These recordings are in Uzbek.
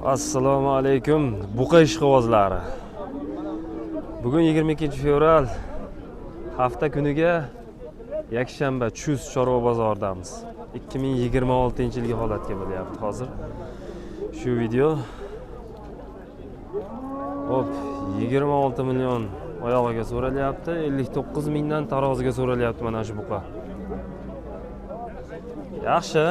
Assalomu alaykum, buqa ishqibozlari. Bugun 22 fevral, hafta kuniga yakshanba, Chust chorva bozoridamiz. 2026-yilgi holatga bo'lyapti hozir shu video. Hop, 26 million oyog'iga so'ralyapti, 59 mingdan taroziga so'ralyapti mana shu buqa. Yaxshi,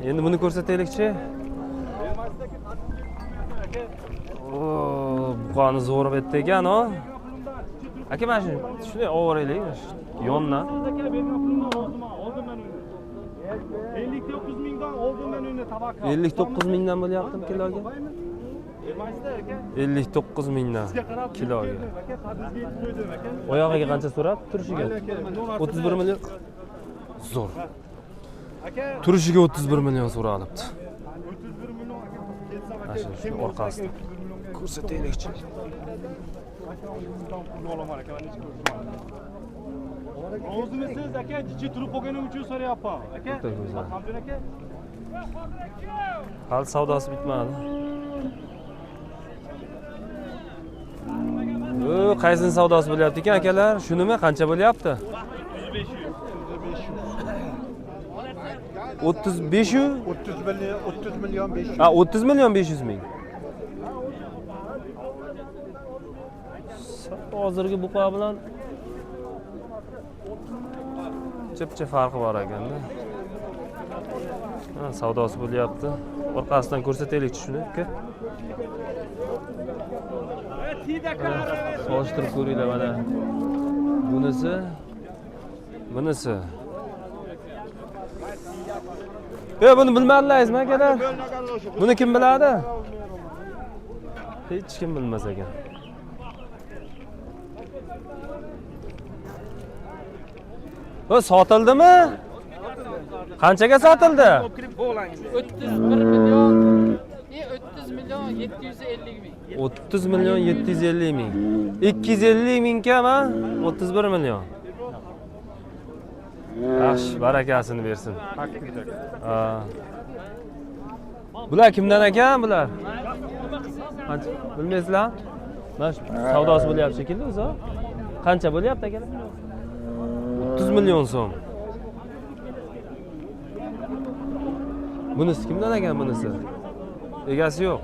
endi buni ko'rsataylikchi. Oo, buqani zo'rib etdi ekan, o. Aka, mana shu shunday olib mana shu yondan. Aka, bergan pulimdan roziman, oldim men uni. 59 mingdan oldim men uni tabaka. 59 mingdan bo'lyaptimi kiloga? Bermaysizlar aka. 59 mingdan Sizga qarab kiloga. keldim aka, qadringizga yetib qo'ydim aka. Oyog'iga qancha so'rab turishiga? Aka, 31 million. Zo'r. Aka, Turishiga 31 million so'ralibdi. 31 million aka, kelsam aka. Mana shu orqasida. Ko'rsataylikchi. Aka, pul olaman aka, men hech ko'rdim. Rozimisiz aka, jichi turib qolganim uchun so'rayapman. Aka, O'ta go'zal. Hamdun aka. Hali savdosi bitmadi. Qaysini savdosi bo'lyapti ekan akalar? Shunimi? Qancha bo'lyapti? 35 yu? 30 million, 30 million 500. Ha, 30 million 500 ming. Hozirgi buqa bilan chipcha farqi bor ekanda. Ha, savdosi bo'lyapti. Orqasidan ko'rsataylikchi shuni, aka. Solishtirib ko'ringlar mana. Bunisi, bunisi. Buni bilmadilaringizmi akalar? Buni kim biladi? Hech kim bilmas ekan. Bu sotildimi? Qanchaga sotildi? 31 million 30 million 750 ming. 30 million 750 ming. 250 ming kam, ha? 31 million. Yaxshi, barakasini bersin. Ha. Bular kimdan ekan bular? Qancha? Bilmaysizlar? Mana shu savdosi bo'lyapti shekilli o'zi. Qancha bo'lyapti akalar? 30 million so'm. Bunisi kimdan ekan bunisi? Egasi yo'q.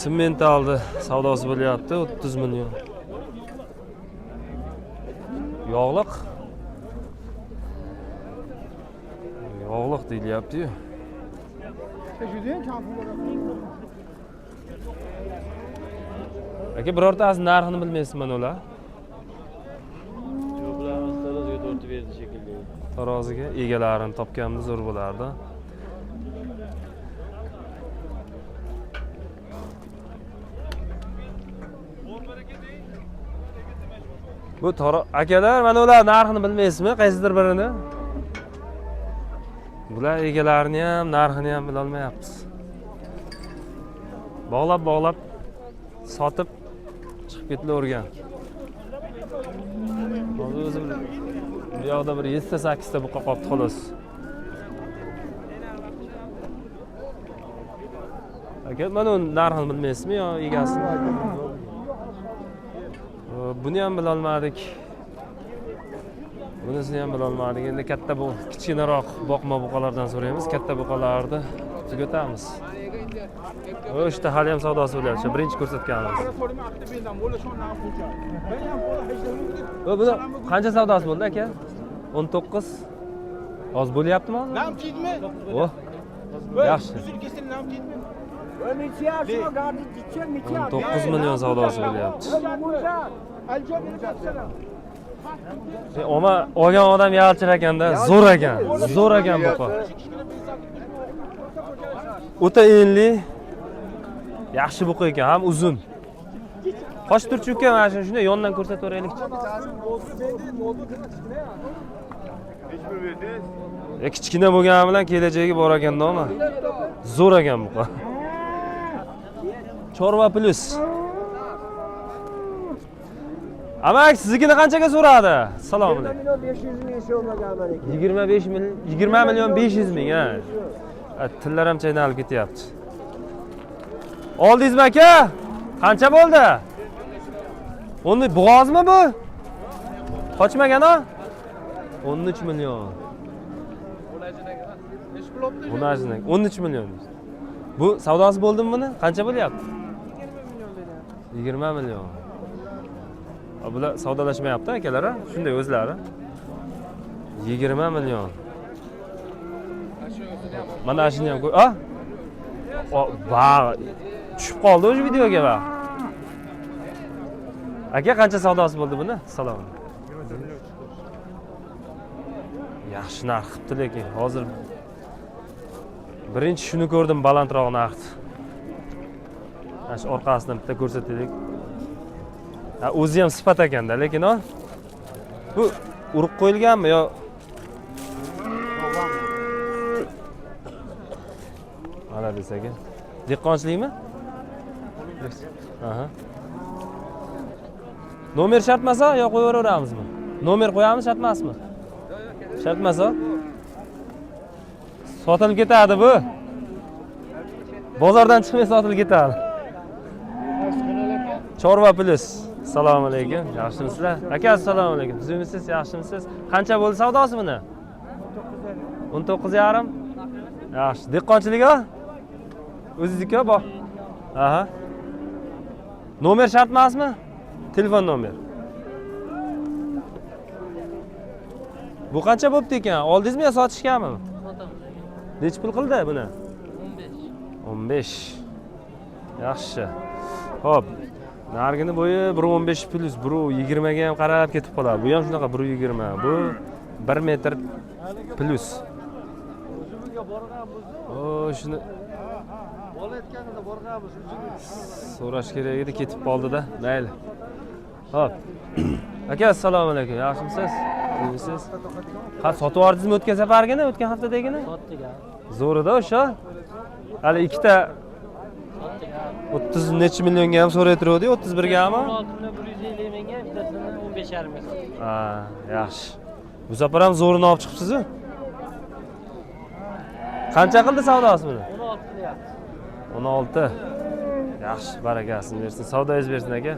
Simmentalni savdosi bo'lyapti 30 million. Yog'liq. Yog'liq deyilyapti-yu. Aka, birortasi narxini bilmaysizmi mana ular? Yo'q, bularimiz taroziga tortib berdi shekilli. Taroziga egalarini topganmiz, zo'r bo'lardi. Bu akalar, mana ular narxini bilmaysizmi? Qaysidir birini? Bular egalarini ham, narxini ham bila olmayapmiz. Bog'lab-bog'lab sotib chiqib ketilavergan. Hozir o'zi bu yoqda bir 7 ta 8 ta buqa qolibdi xolos. Aka, mana uni narxini bilmaysizmi yo egasini? Buni ham bila olmadik. Bunisini ham bila olmadik. Endi katta bu kichkinaroq boqma buqalardan so'raymiz. Katta buqalarni tugatamiz. O'shda hali ham savdosi bo'lyapti. Birinchi ko'rsatganimiz. Buni qancha savdosi bo'ldi aka? 19. Hozir bo'lyaptimi hozir? Nam tidmi? Oh. Yaxshi. 19 million savdosi bo'lyapti. Oma olgan odam yalchir ekanda, zo'r ekan. Zo'r ekan buqa. O'ta enli, yaxshi buqa ekan, ham uzun. Qoch turchi uka, mana shuni shunday yondan ko'rsatib yuboraylikchi. Kichkina bo'lgani bilan kelajagi bor ekanda, oma. Zo'r ekan buqa. Chorva plus. Amak, siznikini qanchaga so'radi? Assalomu alaykum. 20 million 500 ming so'rmaganman ekan. 25 million, 20 million 500 ming, ha. Tillar ham chaynalib ketyapti. Oldingizmi aka? Qancha bo'ldi? Uni bo'g'ozmi bu? Qochmagan a? 13 million. Bo'lajini 13 million. Bu savdosi bo'ldimi buni? Qancha bo'lyapti? 20 million. Bular savdolashmayapti akalar, a? Shunday o'zlari. 20 million. Mana shuni ham a? Va, tushib qoldi o'sha videoga va. Aka qancha savdosi bo'ldi buni? Salom. Yaxshi narx qilibdi lekin hozir birinchi shuni ko'rdim balandroq narxni. Mana shu orqasidan bitta ko'rsataylik. Ha, o'zi ham sifat ekanda, lekin o bu urib qo'yilganmi yo mana desak, dehqonchilikmi? Aha. Nomer shart emas yo qo'yaveramizmi? Nomer qo'yamiz shart emasmi? Shart emas. Sotilib ketadi bu. Bozordan chiqmay sotilib ketadi. Chorva plus. Assalomu alaykum. Yaxshimisizlar? Aka, assalomu alaykum. Tuzukmisiz? Yaxshimisiz? Qancha bo'ldi savdosi buni? 19,5. Yaxshi. Dehqonchilik-a? O'zingizniki bor? Aha. Nomer shart emasmi? Telefon nomer. Bu qancha bo'pti ekan? Oldingizmi yo sotishganmi? Necha pul qildi buni? 15. 15. Yaxshi. Xo'p. Narigini bo'yi 1.15 plus 1.20 ga ham qarab ketib qoladi. Bu ham shunaqa 1.20. Bu 1 metr plus. O, shuni so'rash kerak edi, ketib qoldi-da. Mayli. Xo'p. Aka, assalomu alaykum. Yaxshimisiz? Yaxshimisiz? Ha, sotib yubordingizmi o'tgan safargini, o'tgan haftadagini? Sotdik ha. Zo'rida o'sha. Hali ikkita Sotdik ha. 30 necha millionga ham so'ray turuvdik, 31 gami? 16 million 150 mingga, bittasini 15,5 ga sotdik. Ha, yaxshi. Bu safar ham zo'rini olib chiqibsiz-ku. Qancha qildi savdosi buni? 16 qilyapti. 16. Yaxshi, barakasini bersin. Savdoyingiz bersin aka.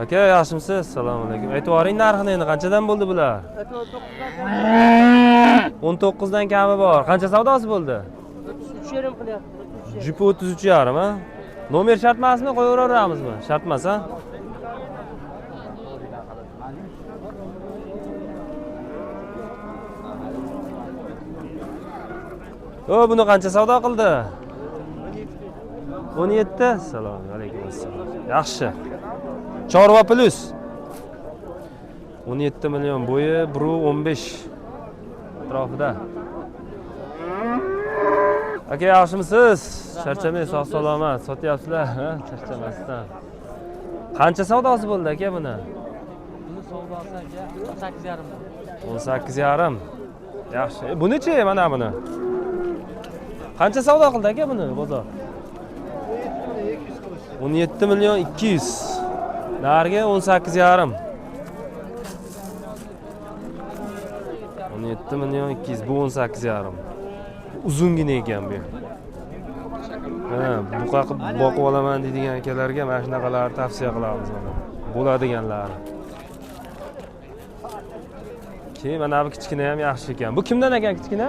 Aka, yaxshimisiz? Assalomu alaykum. Aytib yuboring narxini endi qanchadan bo'ldi bular? 19 dan kami bor. Qancha savdosi bo'ldi? 33,5 qilyapti. Jupi 33,5 ha? Nomer shart emasmi, qo'yaveramizmi? Shart emas, ha? O, buni qancha savdo qildi? 17. Assalomu alaykum assalom. Yaxshi. Chorva plus. 17 million bo'yi 1.15 atrofida. Aka, yaxshimisiz? Charchamay, sog' salomat. Sotyapsizlar, ha? Charchamasdan. Qancha savdosi bo'ldi aka buni? Buni savdosi aka 18,5. 18,5. Yaxshi. Buni-chi, mana buni? Qancha savdo qildi aka buni bozor? 17 million 200. Narigi 18,5. 17 million 200, bu 18,5. Uzungina ekan bu. Ha, buqa qilib boqib olaman deydigan akalarga mana shunaqalarni tavsiya qilamiz mana. Bo'ladiganlari. Keyin mana bu kichkina ham yaxshi ekan. Bu kimdan ekan kichkina?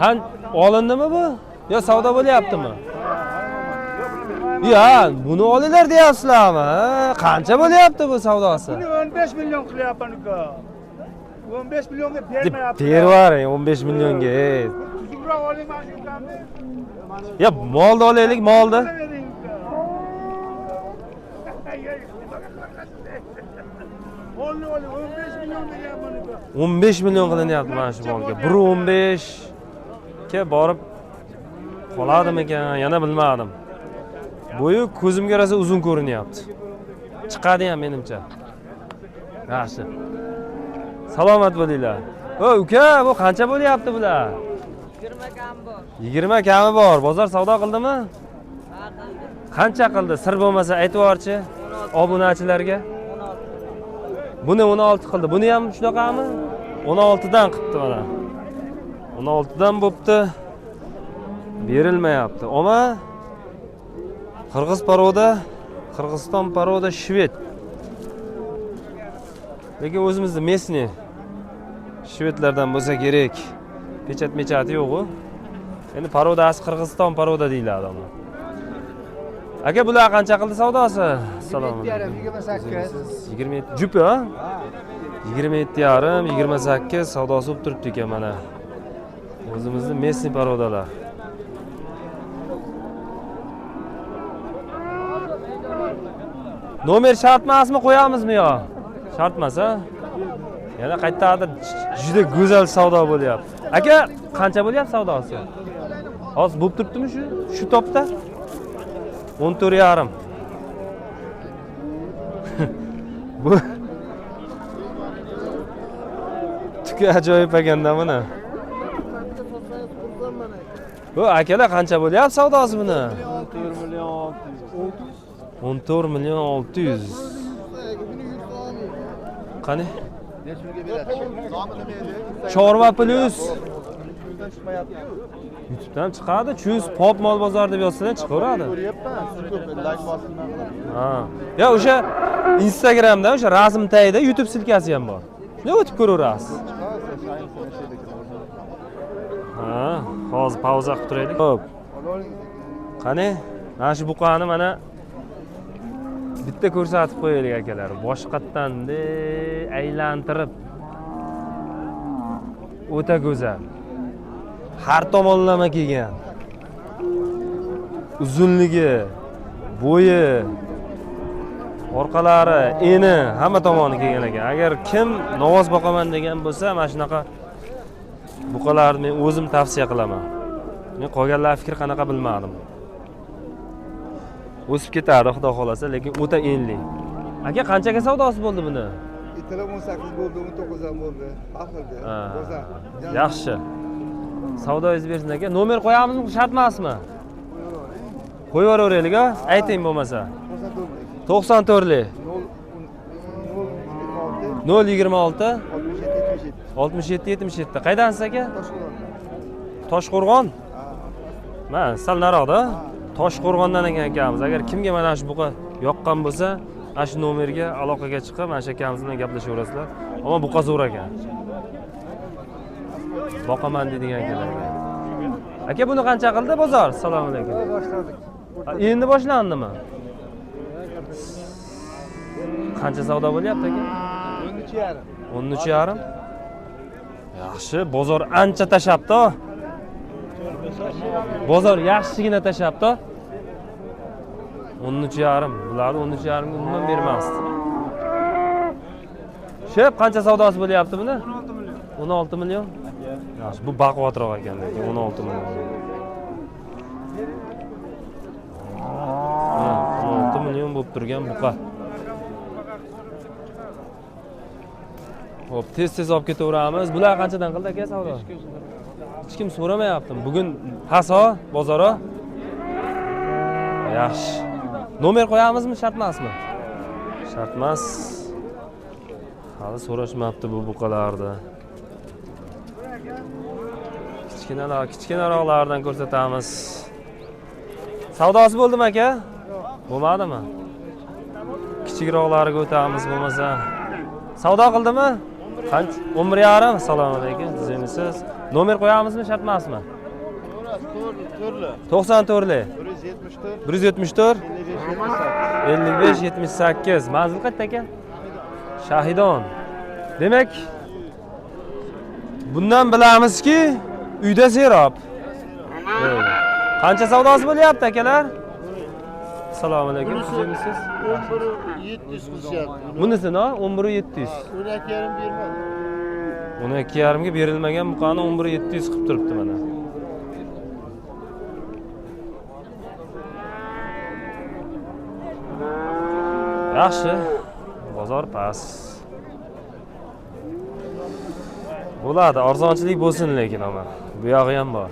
Qan olindimi bu? Yo savdo bo'lyaptimi? Ya, buni olinglar deyapsizlarmi? Qancha bo'lyapti bu savdosi? Buni 15 million qilyapman uka. 15 millionga bermayapti. Berib 15 millionga. Ey. Tuzukroq oling mana shu ukamni. Ya molni olaylik, molni. Molni oling, 15 million beryapman uka. 15 million qilinyapti mana shu molga. 1.15 ga borib qoladimikan, yana bilmadim. Bo'yi ko'zimga rosa uzun ko'rinyapti. Chiqadi ham menimcha. Yaxshi. Salomat bo'linglar. O uka, bu qancha bo'lyapti bular? 20 kam bor. 20 kami bor. Bozor savdo qildimi? Ha, qildi. Qancha qildi? Sir bo'lmasa aytib yuborchi obunachilarga. 16. Buni 16 qildi. Buni ham shunaqami? 16 dan qilibdi mana. 16 dan bo'pti. Berilmayapti. Oma qirg'iz paroda, Qirg'iziston paroda shved. Lekin o'zimizni местный shvedlardan bo'lsa kerak. Pechat mechati yo'q-u. Endi parodasi Qirg'iziston paroda deyiladi uni. Aka, bular qancha qildi savdosi? Assalomu alaykum. 28. 27 jupi, ha? 27,5, 28 savdosi bo'lib turibdi ekan mana. O'zimizni местный parodalar. Nomer shart emasmi, qo'yamizmi yo? Shart emas, ha? Yana qayerdadir juda go'zal savdo bo'lyapti. Aka, qancha bo'lyapti savdosi? Hozir bo'lib turibdimi shu? Shu topda? 14,5. Bu tuki ajoyib ekanda buni. Bu akalar qancha bo'lyapti savdosi buni? 14 million 600. 14 million 600. Qani? Chorva plus. YouTube'dan chiqadi. Chuz pop mol bozori deb yozsalar chiqaveradi. Ko'ryapman, siz ko'p like bosib nima qilib. Ha. Ya o'sha Instagramda o'sha rasm tagida YouTube silkasi ham bor. Shunday o'tib ko'raverasiz. Ha, hozir pauza qilib turaylik. Xo'p. Qani? Mana shu buqani mana bitta ko'rsatib qo'yaylik akalar. Boshqatdan aylantirib. O'ta go'zal. Har tomonlama kelgan. Uzunligi, bo'yi, orqalari, eni, hamma tomoni kelgan ekan. Agar kim novoz boqaman degan bo'lsa, mana shunaqa buqalarni men o'zim tavsiya qilaman. Men qolganlar fikri qanaqa bilmadim. O'sib ketadi, xudo xolasa, lekin o'ta enli. Aka, qanchaga savdosi bo'ldi buni? Ertalab 18 bo'ldi, 19 ham bo'ldi. Har xilda. Bo'lsa. Yaxshi. Savdoyingiz bersin aka. Nomer qo'yamizmi, shart emasmi? Qo'yib yuboraveraylik, a? Ayting bo'lmasa. 94lik. 0 026 67 67 77. Qaydansiz aka? Toshqo'rg'on. Toshqo'rg'on? Mana sal naroqda. Toshqo'rg'ondan ekan akamiz. Agar kimga mana shu buqa yoqqan bo'lsa, mana shu nomerga aloqaga chiqib, mana shu akamiz bilan gaplashaverasizlar. Ammo buqa zo'r ekan. Boqaman deydigan akalarga. Aka, buni qancha qildi bozor? Assalomu alaykum. Boshladik. Endi boshlandimi? Qancha savdo bo'lyapti aka? 13,5. 13,5. Yaxshi, bozor ancha tashlabdi. Bozor yaxshigina tashlabdi. 13,5. Bularni 13,5 ga umuman bermasdi. Shep, qancha savdosi bo'lyapti buni? 16 million. 16 million? Yaxshi, bu baquvvatroq ekan lekin 16 million. 16 million bo'lib turgan buqa. Xo'p, tez-tez olib ketaveramiz. Bular qanchadan qildi aka savdo? Hech kim so'ramayapti. Bugun paso bozori. Yaxshi. Nomer qo'yamizmi, shart emasmi? Shart emas. Hali so'rashmabdi bu buqalarni. Kichkinaroq, kichkinaroqlardan ko'rsatamiz. Savdosi bo'ldimi aka? Bo'lmadimi? Kichikroqlariga o'tamiz bo'lmasa. Savdo qildimi? Qancha? 11,5. Assalomu alaykum. Tuzukmisiz? Nomer qo'yamizmi, shart emasmi? 94lik. 174 174 55 55 78. Manzil qayerda aka? Shahidon. Demak, bundan bilamizki, uyda serob. Qancha savdosi bo'lyapti akalar? Assalomu alaykum. Tuzukmisiz? 11 700 qilishyapti. Bunisi no? 11 700. 12,5 bermadi. 12,5 ga berilmagan buqani 11 700 qilib turibdi mana. Yaxshi. Bozor past. Bo'ladi, arzonchilik bo'lsin lekin ammo. Bu yog'i ham bor.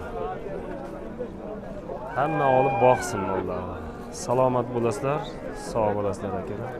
Hamma olib boqsin mollarni. Salomat bo'lasizlar, sog' bo'lasizlar akalar.